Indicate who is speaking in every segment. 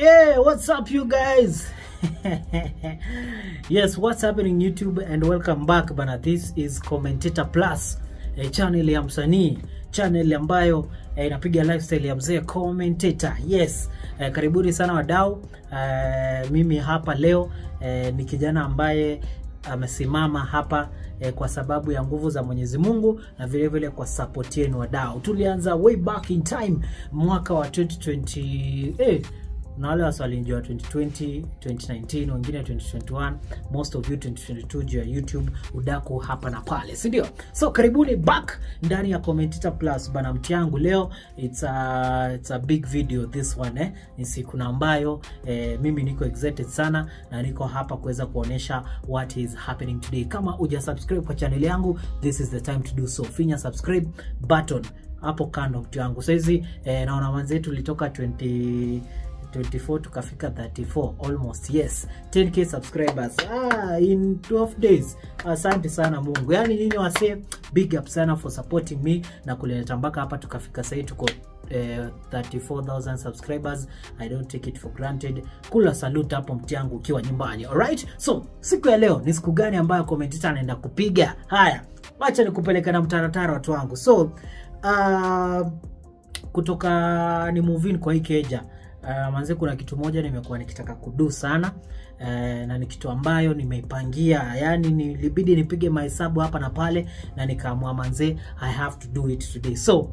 Speaker 1: Hey, what's up you guys? Yes, what's happening YouTube and welcome back bana. This is Commentator Plus, channel ya msanii, channel ambayo inapiga lifestyle ya mzee Commentator. Yes, karibuni sana wadau. Mimi hapa leo ni kijana ambaye amesimama hapa kwa sababu ya nguvu za Mwenyezi Mungu na vile vile kwa support yenu wadau. Tulianza way back in time mwaka wa 2020 na wale walinijua 2020, 2019, wengine 2021, most of you 2022 juu ya YouTube udaku hapa na pale, si ndio? So karibuni back ndani ya Commentator Plus bana, mti yangu leo it's a big video this one. Ni siku na ambayo mimi niko excited sana na niko hapa kuweza kuonesha what is happening today. Kama uja subscribe kwa channel yangu, this is the time to do so. Finya subscribe button hapo kando mti yangu. Saizi naona manzetu tulitoka 24 tukafika 34 almost, yes, 10K subscribers in 12 days. Asante sana Mungu, yani nyinyi wase, big up sana for supporting me na kuleta mpaka hapa tukafika. Sasa tuko 34,000 subscribers. I don't take it for granted. Kula salute hapo mti yangu ukiwa nyumbani. Alright, so siku ya leo ni siku gani ambayo commentator anaenda kupiga? Haya, wacha nikupeleka na mtaratara watu wangu. So kutoka ni move in kwa hii keja, manze kuna kitu moja nimekuwa nikitaka kudu sana, na ni kitu ambayo nimeipangia, yani nilibidi nipige mahesabu hapa na pale na nikaamua manze I have to do it today. So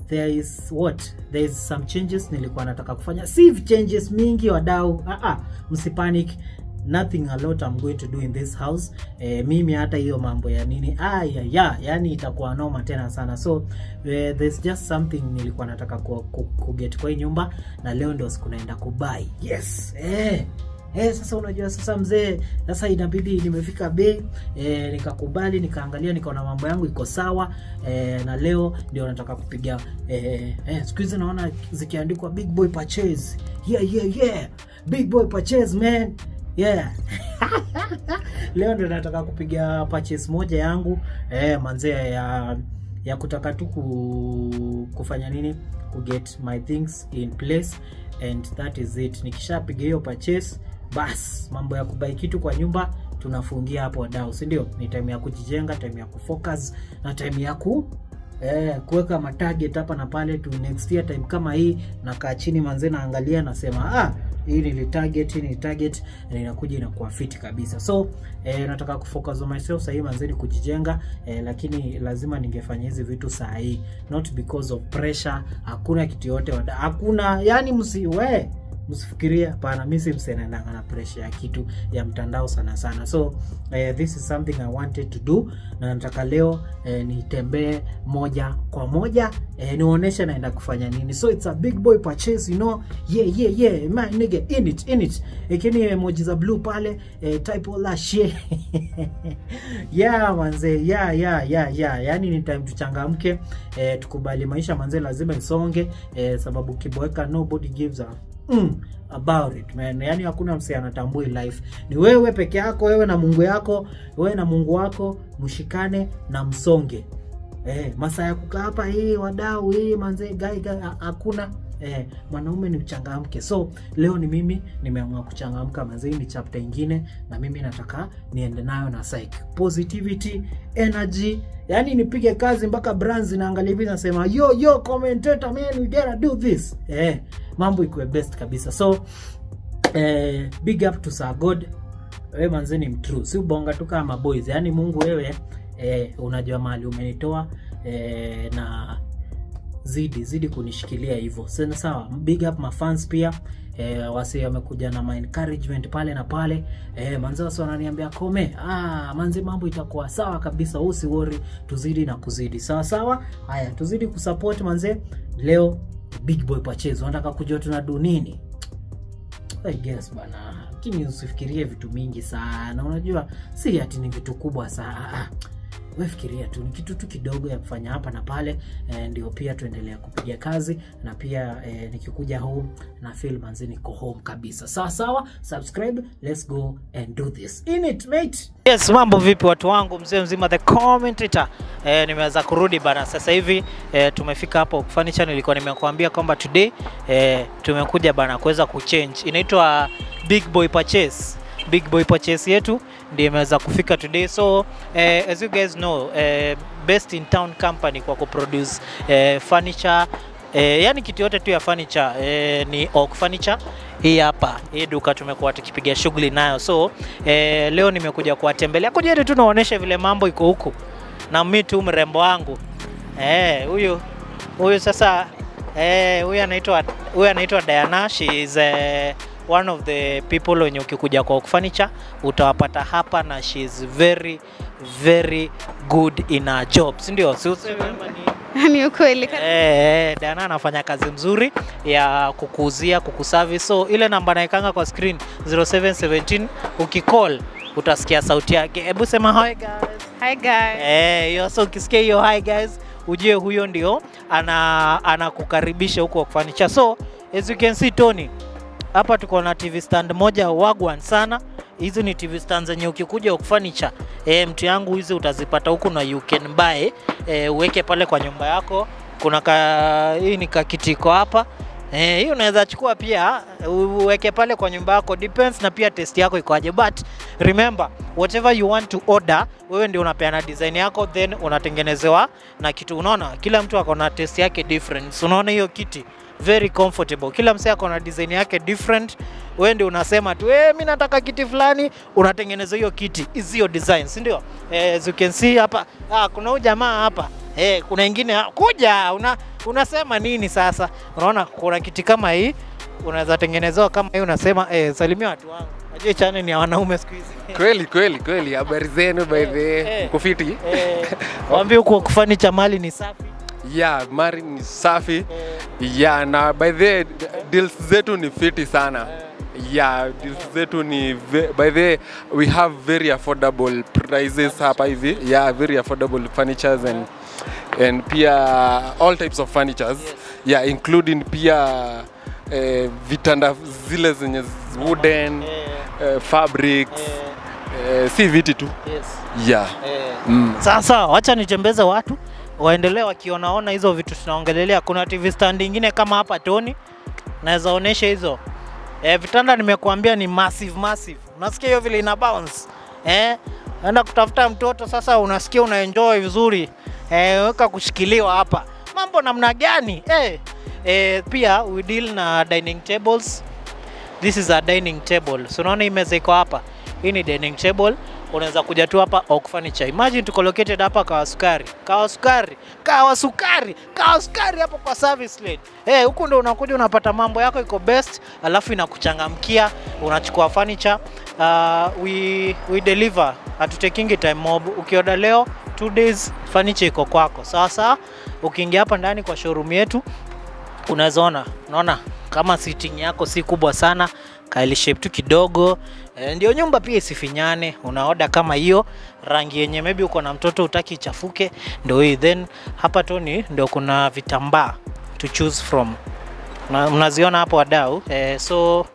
Speaker 1: there is some changes nilikuwa nataka kufanya, si changes mingi wadau, msipanic, nothing a lot I'm going to do in this house. Mimi hata hiyo mambo ya nini yani itakuwa noma tena sana. So there's just something nilikuwa nataka ku get kwa hii nyumba na leo ndio siku naenda kubuy. Yes. Sasa unajua sasa mzee, sasa inabidi nimefika bei, nikakubali, nikaangalia, nikaona mambo yangu iko sawa, na leo ndio nataka kupiga siku hizi naona zikiandikwa big boy purchase. Yeah, yeah, yeah. Big boy purchase, man. Yeah. Leo ndio nataka kupiga purchase moja yangu, manzee ya kutaka tu kufanya nini, ku get my things in place and that is it. Nikishapiga hiyo purchase, bas mambo ya kubai kitu kwa nyumba tunafungia hapo wadau, si ndio? Ni time ya kujijenga, time ya kufocus na time ya kuweka matarget hapa na pale to next year time kama hii nakaa chini manze naangalia nasema hii ni target, hii ni target, na inakuja inakuwa fit kabisa. So nataka kufocus on myself sasa hii manze ni kujijenga, lakini lazima ningefanya hizi vitu saa hii, not because of pressure. Hakuna kitu yote, hakuna, yani msifikirie, hapana, mimi si msenendanga na pressure ya kitu ya mtandao sana sana. So this is something I wanted to do na nataka leo nitembee moja kwa moja, nionyeshe naenda kufanya nini. So it's a big boy purchase, you know. Yeah, yeah, yeah, man nigga, in it, in it. Ekeni emoji za blue pale, type all that shit. Yeah manze, yeah, yeah, yeah, yeah. Yani ni time tuchangamke, tukubali maisha manze lazima isonge, sababu kiboeka nobody gives a about it, man. Yani hakuna msee anatambui life. Ni wewe peke yako, wewe na Mungu yako, wewe na Mungu wako, mshikane na msonge. Masaa ya kukaa hapa hii wadau hii manze guy guy hakuna. Mwanaume ni uchangamke. So leo ni mimi nimeamua kuchangamka manze, ni chapter ingine na mimi nataka niende nayo na psych. Positivity, energy, yani nipige kazi mpaka brands naangalia hivi nasema yo yo commentator man, we gotta do this. Mambo ikuwe best kabisa. So big up to Sir God. Wewe manze ni mtrue, si ubonga tu kama boys. Yani Mungu wewe unajua mahali umenitoa, na zidi kunishikilia hivyo. Sasa sawa, big up my fans pia. Wasi wamekuja na my encouragement pale na pale. Manze wasi wananiambia kome, manze mambo itakuwa sawa kabisa, usi worry, tuzidi na kuzidi. Sawa sawa. Haya, tuzidi kusupport manze. Leo big boy purchase. Wanataka kujua tunadu nini? I guess bana, lakini usifikirie vitu mingi sana. Unajua si ati ni vitu kubwa sana. Wewe fikiria tu, ni kitu tu kidogo ya kufanya hapa na pale, ndio pia tuendelea kupiga kazi, na pia nikikuja home na feel manzi niko home kabisa. Sawa sawa, subscribe, let's go and do this. In it mate. Yes, mambo vipi watu wangu, mzee mzima the commentator. Nimeweza kurudi bana sasa hivi. Tumefika hapo furniture, nilikuwa nimekuambia kwamba today tumekuja bana kuweza kuchange. Inaitwa Big Boy Purchase. Big Boy Purchase yetu ndio imeweza kufika today. So as you guys know, best in town company kwa kuproduce furniture, yani kitu yote tu ya furniture, ni Oak Furniture. Hii hapa, hii duka tumekuwa tukipiga shughuli nayo. So leo nimekuja kuwatembelea, kuja tu naonesha vile mambo iko huku. Na mimi tu mrembo wangu huyu sasa, huyu anaitwa Diana. She is one of the people wenye ukikuja kwa Oak Furniture utawapata hapa, na she is very very good in her job, si ndio? Si useme
Speaker 2: ni ukweli.
Speaker 1: Diana anafanya kazi mzuri ya kukuuzia, kukuservice. So ile namba naikanga kwa screen 0717, ukicall utasikia sauti yake. Hebu sema hi guys.
Speaker 2: Hi guys.
Speaker 1: Hiyo, so ukisikia hiyo hi guys, ujue huyo ndio anakukaribisha huko Oak Furniture. So as you can see Tony, hapa tuko na TV stand moja wagwan sana. Hizi ni TV stand zenye ukikuja Oak Furniture, mtu yangu, hizi utazipata huku na you can buy, uweke pale kwa nyumba yako. Kuna hii ni kakitiko hapa. Hii unaweza chukua pia uweke pale kwa nyumba yako, depends na pia taste yako ikoaje. But remember, whatever you want to order, wewe ndio unapeana design yako, then unatengenezewa na kitu. Unaona, kila mtu ako na taste yake different. So, unaona hiyo kiti very comfortable. Kila msee ako na design yake different. Wewe ndio unasema tu, mimi nataka kiti fulani, unatengeneza hiyo kiti. Hizi hiyo design, si ndio? As you can see hapa, kuna huyu jamaa hapa. Kuna ingine kuja, unasema nini sasa? Unaona kuna kiti kama hii, unaweza tengenezewa kama hii, unasema salimia watu wangu. Unajua channel ni ya wanaume siku hizi.
Speaker 3: Kweli kweli kweli, habari zenu by the way. Mko fiti?
Speaker 1: Waambie huko Oak Furniture mali ni safi.
Speaker 3: Yeah, mali ni safi. Yeah, na by the way, deals zetu ni fiti sana. Yeah, deals zetu ni by the way, we have very affordable prices hapa hivi. Yeah, very affordable furnitures and pia all types of furnitures.
Speaker 1: Yes.
Speaker 3: Yeah, including pia vitanda zile zenye wooden, fabrics, si viti tu.
Speaker 1: Yes.
Speaker 3: Yeah.
Speaker 1: Sasa wacha nitembeze watu waendelee wakionaona hizo vitu tunaongelelea. Kuna TV stand nyingine kama hapa Tony, naweza onesha hizo. Vitanda nimekuambia ni massive massive. Unasikia hiyo vile ina bounce. Enda kutafuta mtoto sasa, unasikia una enjoy vizuri. Weka kushikiliwa hapa. Mambo namna gani? Pia we deal na dining tables. This is a dining table. So unaona hii meza iko hapa. Hii ni dining table. Unaweza kuja tu hapa Oak Furniture. Imagine tuko located hapa Kawasukari. Kawasukari, Kawasukari, Kawasukari hapo kwa service lane. Huku ndo unakuja unapata mambo yako iko best, alafu inakuchangamkia, unachukua furniture. We deliver. Hatutakingi time mob. Ukioda leo 2 days furniture iko kwako. Sasa ukiingia hapa ndani kwa showroom yetu unaweza ona, unaona kama sitting yako si kubwa sana, kaili shape tu kidogo, ndio nyumba pia isifinyane. Unaoda kama hiyo rangi yenye maybe uko na mtoto hutaki ichafuke, ndio hii. Then hapa Tony ndio kuna vitambaa to choose from. Mnaziona hapo wadau. So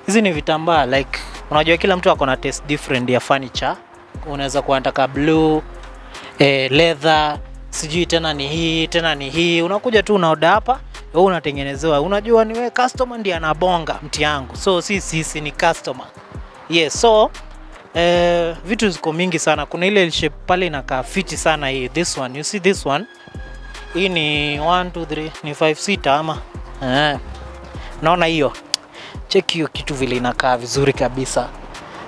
Speaker 1: hizi ni vitambaa, like unajua kila mtu ako na taste different ya furniture. Unaweza kuwa unataka blue, leather, sijui tena ni hii, tena ni hii. Unakuja tu unaoda hapa, wewe unatengenezewa. Unajua ni wewe customer ndiye anabonga mti yangu. So sisi ni customer. Yes, so vitu ziko mingi sana. Kuna ile shape pale inakaa fiti sana hii. This one, you see this one? Hii ni 1 2 3 ni 5 6 ama. Naona hiyo. Check hiyo kitu vile inakaa vizuri kabisa.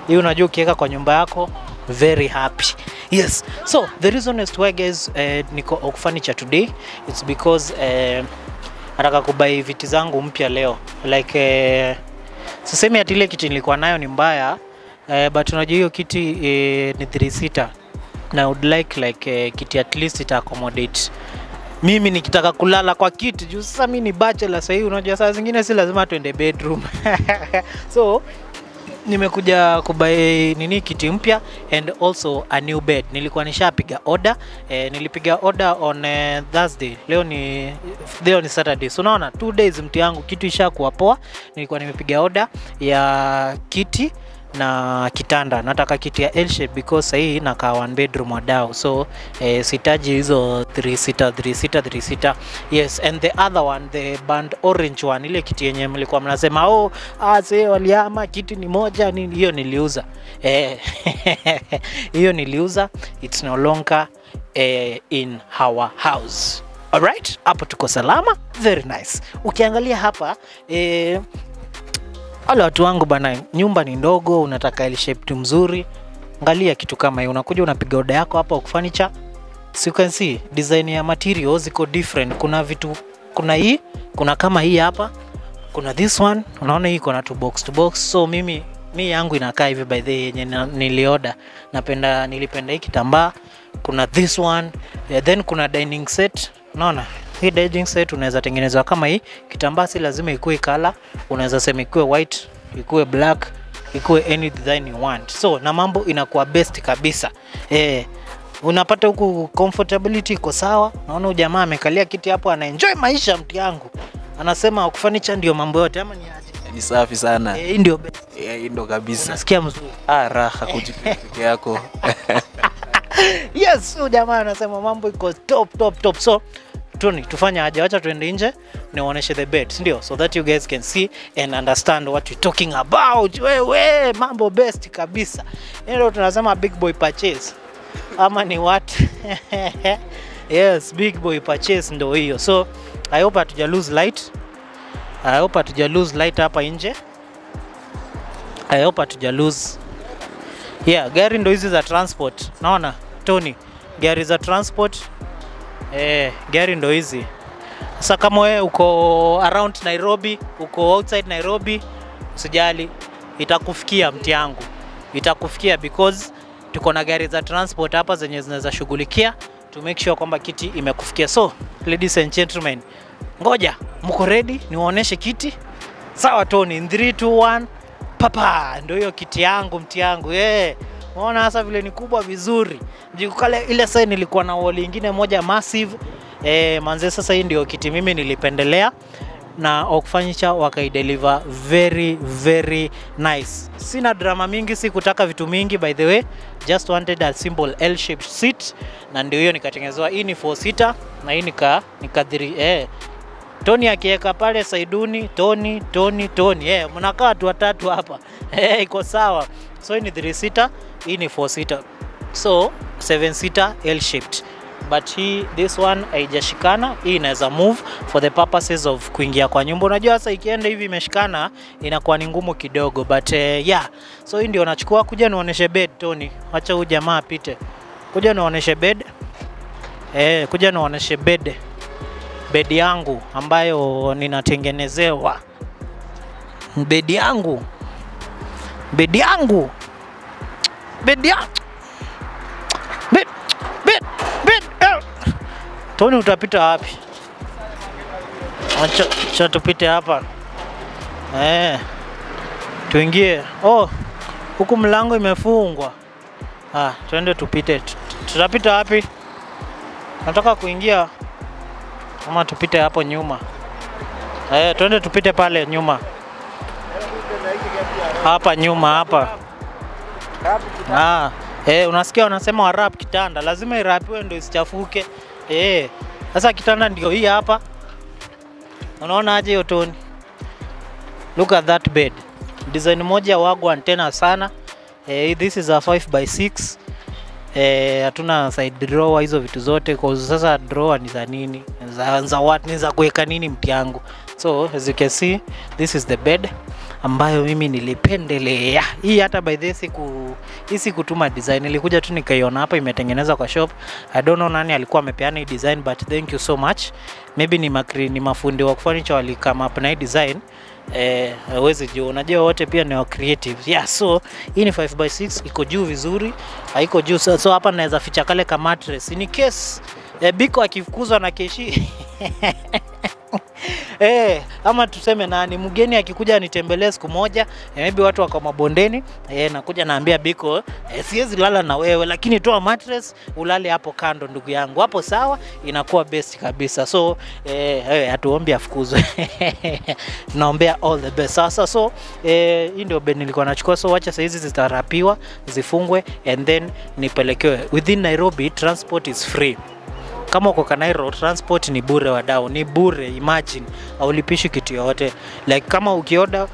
Speaker 1: Hii unajua ukiweka kwa nyumba yako very happy. Yes. So the reason is why guys niko Oak Furniture today, it's because nataka kubuy viti zangu mpya leo. Like sisemi ati ile kiti nilikuwa nayo ni mbaya, but unajua hiyo kiti ni 3 seater. Na I would like kiti at least ita accommodate mimi nikitaka kulala kwa kiti. Juu sasa mimi ni bachelor sasa hivi, unajua saa zingine si lazima tuende bedroom. So Nimekuja kubuy nini, kiti mpya and also a new bed. Nilikuwa nishapiga order. Nilipiga order on Thursday. Leo ni Saturday. So unaona 2 days, mti yangu, kitu ishakuwa poa. Nilikuwa nimepiga order ya kiti na kitanda. Nataka kiti ya L shape because sahii nakaa one bedroom, wadau, so sitaji hizo 3 seater, 3 seater, 3 seater. Yes, and the other one, the band orange one, ile kiti yenye mlikuwa mnasema, "Oh, ah, see waliama kiti ni moja nini," hiyo niliuza. Hiyo niliuza, it's no longer in our house. Alright, hapo tuko salama, very nice. Ukiangalia hapa, wale watu wangu bana, nyumba ni ndogo, unataka L shape mzuri, angalia kitu kama hiyo, unakuja unapiga oda yako hapa Oak Furniture. So you can see design ya materials ziko different. Kuna vitu, kuna hii, kuna kama hii hapa, kuna this one, unaona hii iko na two box to box. So mimi mi yangu inakaa hivi, by the way, yenye nilioda. Napenda, nilipenda hii kitambaa. Kuna this one, then kuna dining set. Unaona? Hii dining set unaweza tengenezwa kama hii kitambaa, si lazima ikuwe color, unaweza sema ikuwe white, ikuwe black, ikuwe any design you want. So na mambo inakuwa best kabisa. Unapata huku comfortability iko sawa. Naona huyu jamaa amekalia kiti hapo anaenjoy maisha, mti yangu. Anasema Oak Furniture ndio mambo yote, ama ni aje?
Speaker 4: Ni safi sana.
Speaker 1: Hii ndio best.
Speaker 4: Hii ndo kabisa.
Speaker 1: Unasikia mzuri.
Speaker 4: Ah, raha kujipika peke yako.
Speaker 1: Yes, huyu jamaa anasema mambo iko top top top. So Tony, tufanye aje? Wacha tuende nje niwaoneshe the bed, si ndio? So that you guys can see and understand what we're talking about. Wewe, mambo best kabisa. Ndio tunasema big boy purchase. Ama ni what? Yes, big boy purchase ndio hiyo. So I hope hatuja lose light. I hope hatuja lose light hapa nje. I hope hatuja lose. Yeah, gari ndo hizi za transport. Naona Tony, gari za transport. Gari ndo hizi. Sasa kama wewe uko around Nairobi, uko outside Nairobi, usijali, itakufikia, mti yangu. Itakufikia because tuko na gari za transport hapa zenye zinaweza shughulikia to make sure kwamba kiti imekufikia. So, ladies and gentlemen, ngoja, mko ready niwaoneshe kiti? Sawa Tony, in 3 2 1, papa, ndio hiyo kiti yangu, mti yangu. Yeah. Unaona sasa vile ni kubwa vizuri. Jikukale ile sasa nilikuwa na wall ingine moja massive. Manze, sasa hii ndio kiti mimi nilipendelea na Oak Furniture wakaideliver very very nice. Sina drama mingi, si kutaka vitu mingi, by the way, just wanted a simple L-shaped seat na ndio hiyo nikatengenezewa. Hii ni 4 seater na hii nika 3. Tony akiweka pale Saiduni, Tony, Tony, Tony. Mnakaa watu watatu hapa. Iko sawa. So hii ni 3 seater, hii ni 4 seater. So 7 seater L shaped. But hii, this one haijashikana, hii inaweza move for the purposes of kuingia kwa nyumba. Unajua sasa ikienda hivi imeshikana inakuwa ni ngumu kidogo, but yeah. So hii ndio nachukua. Kuja nionyeshe bed, Tony. Acha huyu jamaa apite. Kuja nionyeshe bed. Kuja nionyeshe bed. Bed yangu ambayo ninatengenezewa. Bed yangu. Bed yangu. Bed yangu. Bed, bed, bed. Tony, utapita wapi? Acha tupite hapa. Tuingie. Oh, huku mlango imefungwa. Ah, twende tupite. Tutapita wapi? Nataka kuingia ama tupite hapo nyuma? Twende tupite pale nyuma. Hapa nyuma hapa. Ah, unasikia wanasema wawrap kitanda, lazima iwrapiwe ndio isichafuke. Sasa kitanda ndio hii hapa. Unaona aje hiyo, Tony? Look at that bed. Design moja wagwan tena sana. This is a 5 by 6. Hatuna side drawer, hizo vitu zote, cause sasa drawer ni za nini? Za what? Ni za kuweka nini, mti yangu? So as you can see, this is the bed ambayo mimi nilipendelea. Hii hata by the siku hii sikutuma design, nilikuja tu nikaiona hapa imetengenezwa kwa shop. I don't know nani alikuwa amepeana hii design, but thank you so much. Maybe ni mafundi wa furniture wali come up na hii design. Huwezi jua, unajua wote pia ni wa creative. Yeah, so hii ni 5 by 6, iko juu vizuri, haiko juu, so hapa naweza ficha kale ka mattress in case Biko akifukuzwa na Keshi. Ama tuseme nani mgeni akikuja anitembelee siku moja, maybe watu wako mabondeni, nakuja naambia Biko, siwezi lala na wewe lakini toa mattress ulale hapo kando ndugu yangu. Hapo sawa, inakuwa best kabisa. So hatuombi afukuzwe. Tunaombea all the best. Sasa so hii ndio bed nilikuwa nachukua. So wacha saizi zitarapiwa, zifungwe and then nipelekewe. Within Nairobi transport is free. Kama uko Kanairo transport ni bure wadau, ni bure, imagine. Haulipishi kitu yoyote. Like kama ukioda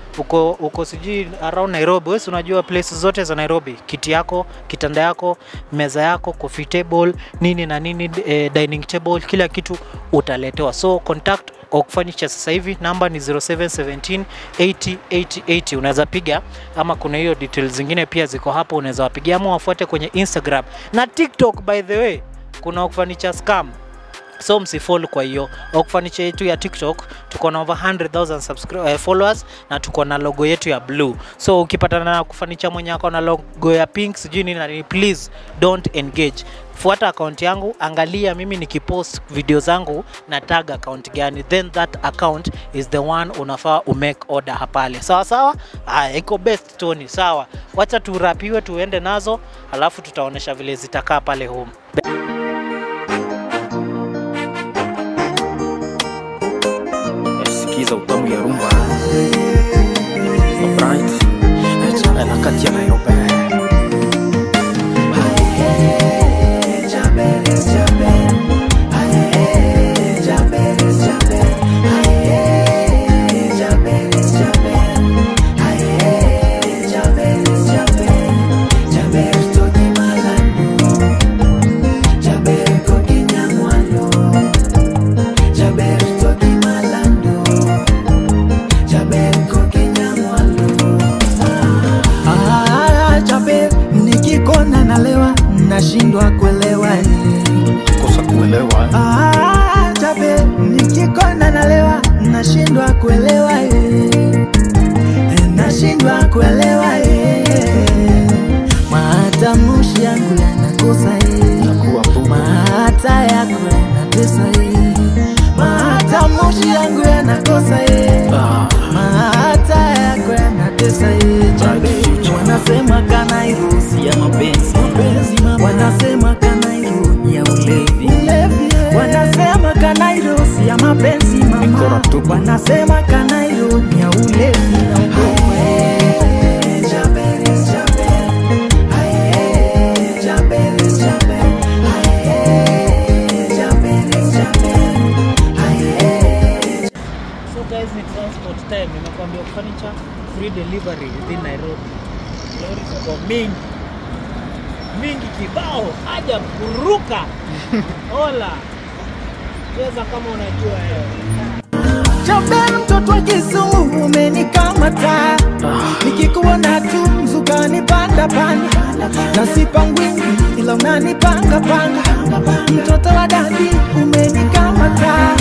Speaker 1: uko sijui around Nairobi, wewe unajua places zote za Nairobi, kiti yako, kitanda yako, meza yako, coffee table, nini na nini, dining table, kila kitu utaletewa. So contact Oak Furniture sasa hivi, namba ni 0717 80 80 80. Unaweza piga ama kuna hiyo details zingine pia ziko hapo, unaweza wapigia ama wafuate kwenye Instagram na TikTok. By the way, kuna Oak Furniture scam. So msifollow kwa hiyo Oak Furniture yetu ya TikTok, tuko na over 100,000 followers na tuko na logo yetu ya blue. So ukipatana na Oak Furniture mwenye ako na logo ya pink sijui nini na nini, please don't engage. Fuata account yangu, angalia mimi nikipost video zangu na tag account gani, then that account is the one unafaa umake order hapale. Sawa sawa? Haya, iko best Tony, sawa. Wacha turapiwe tuende nazo, alafu tutaonesha vile zitakaa pale home.
Speaker 4: Sikiza utamu ya rumba Bright na kati ya Nairobi.
Speaker 5: Nashindwa kuelewa,
Speaker 4: kosa kuelewa.
Speaker 5: Jabe nikikona nalewa, nashindwa kuelewa, nashindwa kuelewa. Matamshi yangu yanakosa, mata yako yanatesa, matamshi yangu yanakosa, mata yako yanatesa. Jabe wanasema Kanairo si ya mapenzi, wanasema Kanairo ni ya ulevi, wanasema Kanairo si ya mapenzi mama, wanasema Kanairo ni ya ulevi.
Speaker 1: So guys, ni transport time. Nimekuambia furniture free delivery within Nairobi. Lori ziko mingi mingi kibao, haja kuruka. Hola, cheza kama unajua wewe.
Speaker 5: Jaber mtoto wa Kisumu umenikamata, nikikuona tu mzuka nipanda panda, na sipangwi ila unanipanga panga. Mtoto wa dadi umenikamata,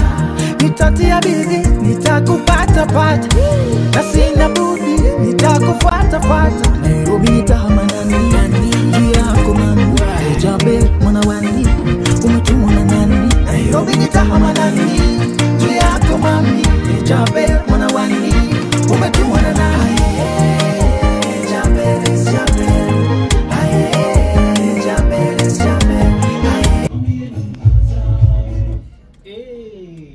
Speaker 5: nitatia bidii nitakupata pata, na sina budi nitakufuata fuata. Nairobi nitahama nani nani yako mama, Jaber mwana wani umetumwa na nani? Nairobi nitahama nani yako mami, Jaber mwana wani umetumwa na nani? Jaber Jaber Jaber Jaber.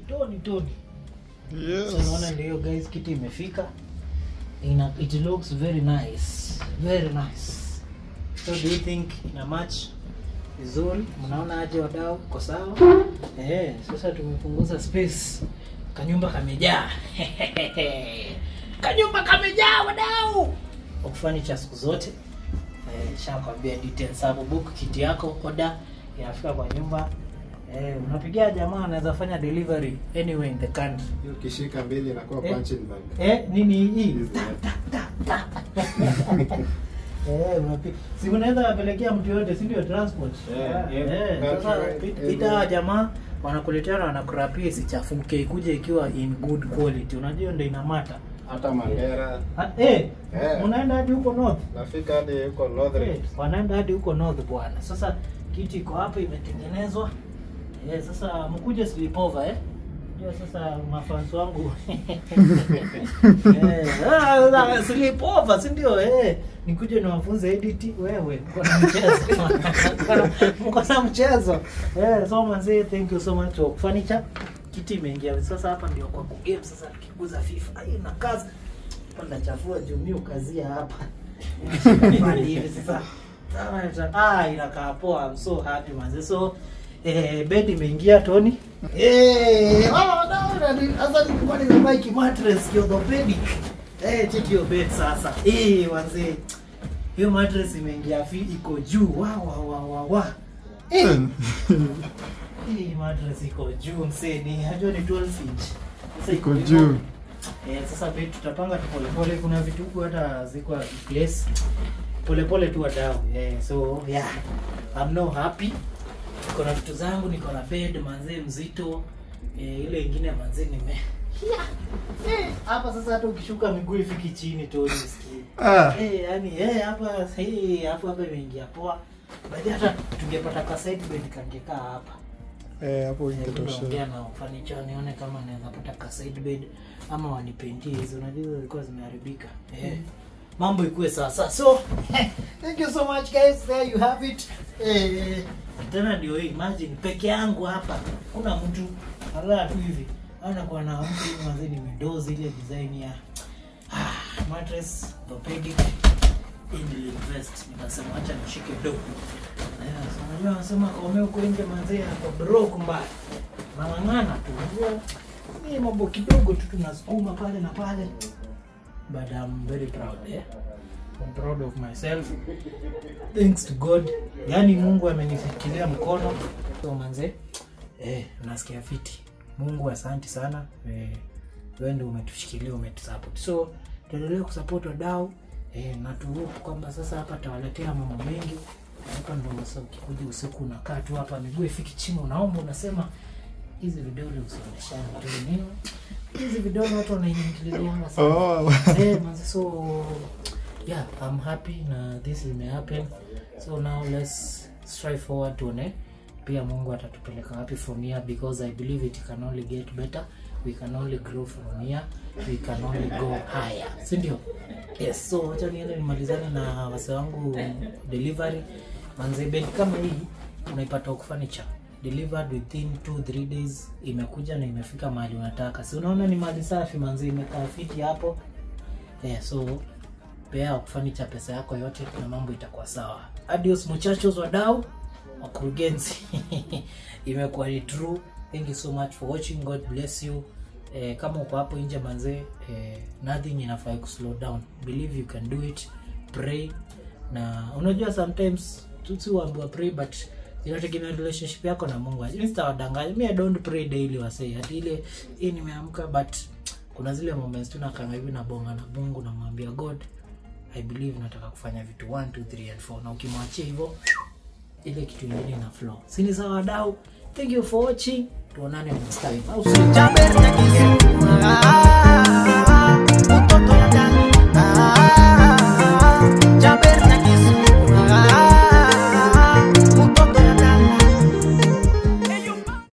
Speaker 1: Tony Tony. Yes. So naona ndio guys, kiti imefika. It looks very nice. Very nice. So do you think ina match vizuri? Mnaona aje wadau? Kwa sawa? Sasa tumepunguza space. Kanyumba kamejaa. Kanyumba kamejaa wadau. Oak Furniture siku zote. Nishakwambia details hapo, book kiti yako, order inafika kwa nyumba. Unapigia jamaa anaweza fanya delivery anywhere in the country.
Speaker 6: Ukishika mbili inakuwa punching bag.
Speaker 1: Nini hii? Si unaweza wapelekea mtu yote, si ndio transport? Sasa ita jamaa wanakuletea na wanakurapia isichafuke, ikuje ikiwa in good quality. Unajua ndio inamata.
Speaker 6: Hata Mandera.
Speaker 1: Unaenda hadi huko north.
Speaker 6: Nafika hadi huko north.
Speaker 1: Wanaenda hadi huko north bwana. Sasa kiti iko hapa imetengenezwa. Sasa mkuje sleepover Unajua sasa mafans wangu sleep over, si ndio? Nikuje niwafunze edit. Wewe mko na mchezo. Mko na mchezo. So manze, thank you so much for furniture. Kiti imeingia sasa hapa ndio kwa game sasa tukiguza FIFA. Ai na kazi. Panda chafua juu mimi ukazia hapa. Hivi sasa. Inakaa poa. I'm so happy manze. So bed imeingia Tony. Sasa nilikuwa nimebaki mattress orthopedic. Check your bed sasa. Manze. Hiyo mattress imeingia iko juu. Wa. Hii mattress iko juu msee, ni hajua ni 12 inch. Sasa iko juu. Sasa bed tutapanga tu pole pole, kuna vitu huku hata ziko place. Pole pole tu wadau. So yeah, I'm no happy. Niko na vitu zangu, niko na bed manze mzito. Ile ingine manze nime. Hapa sasa hata ukishuka miguu ifiki chini tu usikie. Yani hapa hapa imeingia poa. Baada hata tungepata ka side bed kangekaa hapa.
Speaker 6: Hapo ingetosha.
Speaker 1: Ongea na furniture nione kama naweza pata ka side bed ama wanipentie hizo, unajua zilikuwa zimeharibika. Mambo ikuwe sawa. So thank you so much guys, there you have it. Tena ndio hii, imagine peke yangu hapa. Kuna mtu alala tu hivi. Ana kwa na mtu manze nimedozi ile design ya mattress orthopedic invest. Nikasema acha nishike do. Unajua wanasema kome huko nje manze hapo broke mbaya. Mang'ang'ana tu. Unajua ni mambo kidogo tu tunasukuma pale na pale. But I'm very proud, I'm proud of myself. Thanks to God. Yani Mungu amenifikiria mkono. So manze, nasikia fiti. Mungu asante sana. Wewe ndio umetushikilia, umetusupport. So tuendelee kusupport wadau. Na tuhope kwamba sasa hapa tawaletea mambo mengi. Hapa ndio sasa ukikuja usiku unakaa tu hapa miguu ifiki chini unaomba unasema hizi vidole usioneshane tu nini. Hizi vidole watu wanaingiliana sana. Manze, so yeah, I'm happy na this is may happen. So now let's strive forward tuone pia Mungu atatupeleka wapi from here, because I believe it can only get better. We can only grow from here. We can only go higher. Si ndio? Yes, so acha niende nimalizane na wase wangu delivery. Manze bed kama hii unaipata kwa furniture. Delivered within 2-3 days imekuja na imefika mahali unataka. Si unaona ni mali safi manze, imekaa fiti hapo. So pea furniture pesa yako yote na mambo itakuwa sawa. Adios muchachos wadau, wakurugenzi. Imekuwa ni true. Thank you so much for watching. God bless you. Kama uko hapo nje manze, nothing inafai ku slow down. Believe you can do it. Pray. Na unajua sometimes tusiwaambiwa pray, but inategemea relationship yako na Mungu. Mimi sitawadanganya. Mimi I don't pray daily wasee. Hadi ile hii nimeamka, but kuna zile moments tu nakaa hivi na bonga na Mungu namwambia God, I believe nataka kufanya vitu 1 2 3 and 4. Na ukimwachia hivyo ile kitu nyingine ina flow. Si ni sawa wadau? Thank you for watching. Tuonane next time.